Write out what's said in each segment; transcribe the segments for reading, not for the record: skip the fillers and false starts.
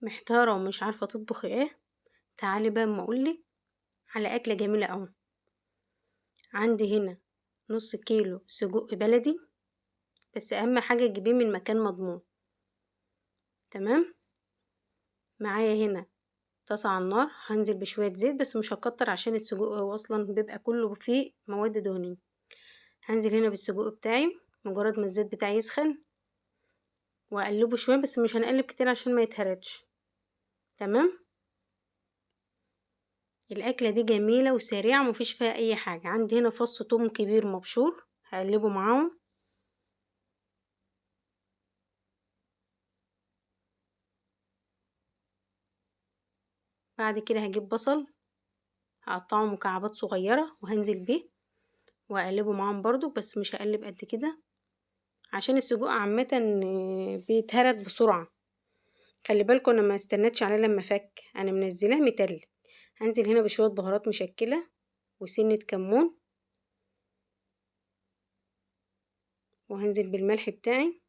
محتارة ومش عارفة تطبخي ايه؟ تعالي بقى اما اقولك على اكلة جميلة اوي. عندي هنا نص كيلو سجق بلدي، بس اهم حاجة تجيبيه من مكان مضمون. تمام. معايا هنا طاسة على النار، هنزل بشوية زيت بس مش هكتر عشان السجق هو اصلا بيبقى كله فيه مواد دهنية. هنزل هنا بالسجق بتاعي مجرد ما الزيت بتاعي يسخن، واقلبه شوية بس مش هنقلب كتير عشان ما يتهردش. تمام. الاكلة دي جميلة وسريعة ومفيش فيها اي حاجة. عندي هنا فص توم كبير مبشور هقلبه معاهم. بعد كده هجيب بصل هقطعه مكعبات صغيرة وهنزل بيه واقلبه معاهم برضو، بس مش هقلب قد كده عشان السجق عامة بيتهرد بسرعة. خلي بالكم انا ما استنيتش عليه لما فك، انا منزلاه متلج. هنزل هنا بشوية بهارات مشكلة وسنة كمون، وهنزل بالملح بتاعي.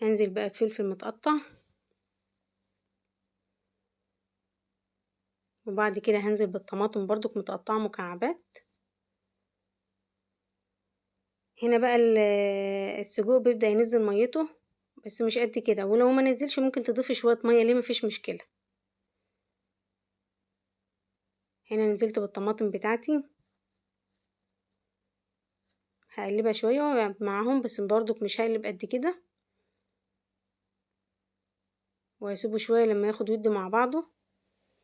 هنزل بقى بفلفل متقطع، وبعد كده هنزل بالطماطم برضك متقطعه مكعبات. هنا بقى السجق بيبدأ ينزل ميته بس مش قد كده، ولو ما نزلش ممكن تضيفي شوية مية ليه، مفيش مشكلة. هنا نزلت بالطماطم بتاعتي، هقلبها شوية معاهم بس برضك مش هقلب قد كده، وهسيبه شوية لما ياخد ود مع بعضه.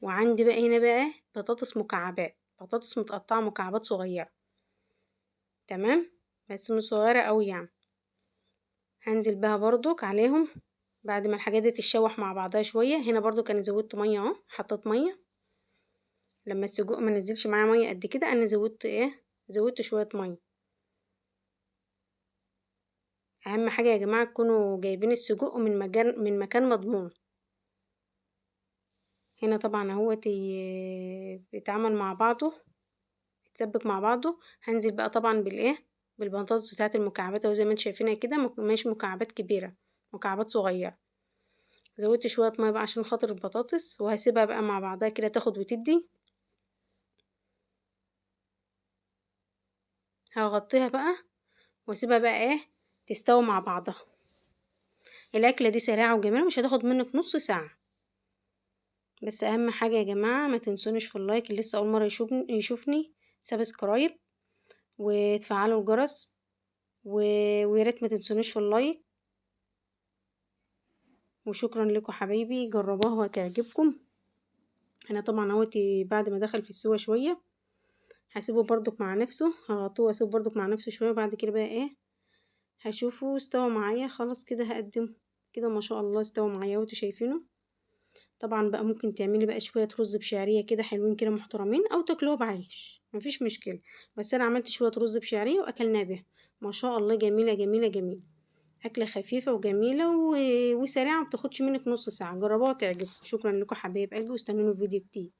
وعندي بقى هنا بقى بطاطس مكعبات، بطاطس متقطعه مكعبات صغيرة. تمام، بس مش صغيرة قوي يعني. هنزل بها برضك عليهم بعد ما الحاجات دي تتشوح مع بعضها شوية. هنا برضك انا زودت مية اهو، حطيت مية لما السجق ما نزلش معايا مية قد كده، انا زودت ايه، زودت شوية مية. اهم حاجة يا جماعة تكونوا جايبين السجق من مكان مضمون. هنا طبعا اهوت بيتعمل مع بعضه، اتسبك مع بعضه. هنزل بقى طبعا بالايه، بالبطاطس بتاعه المكعبات اهو زي ما انتم شايفينها كده، مش مكعبات كبيرة، مكعبات صغيرة. زودت شوية مية بقى عشان خاطر البطاطس، وهسيبها بقى مع بعضها كده تاخد وتدي. هغطيها بقى واسيبها بقى ايه تستوي مع بعضها. الاكلة دي سريعة وجميلة، مش هتاخد منك نص ساعة. بس اهم حاجة يا جماعة ما تنسونيش في ال like، اللي لسه اول مرة يشوفني subscribe وتفعلوا الجرس، ويا ريت ما تنسونيش في ال like. وشكرا لكم حبايبي، جربوها وهتعجبكم. انا طبعا اهوت بعد ما دخل في السوا شوية هسيبه برضك مع نفسه، هغطيه واسيبه برضك مع نفسه شوية. وبعد كده بقى ايه هشوفه استوى معايا خلاص كده، هقدمه كده ما شاء الله استوى معايا وانتوا شايفينه. طبعا بقى ممكن تعملي بقى شوية رز بشعريه كده حلوين كده محترمين، او تاكلوها بعيش مفيش مشكلة. بس انا عملت شوية رز بشعريه واكلناها بيها ما شاء الله، جميلة جميلة جميلة، اكله خفيفة وجميلة وسريعة، ما بتاخدش منك نص ساعة. جربوها وتعجبكم. شكرا لكم حبايب قلبي، واستنوني في فيديو جديد.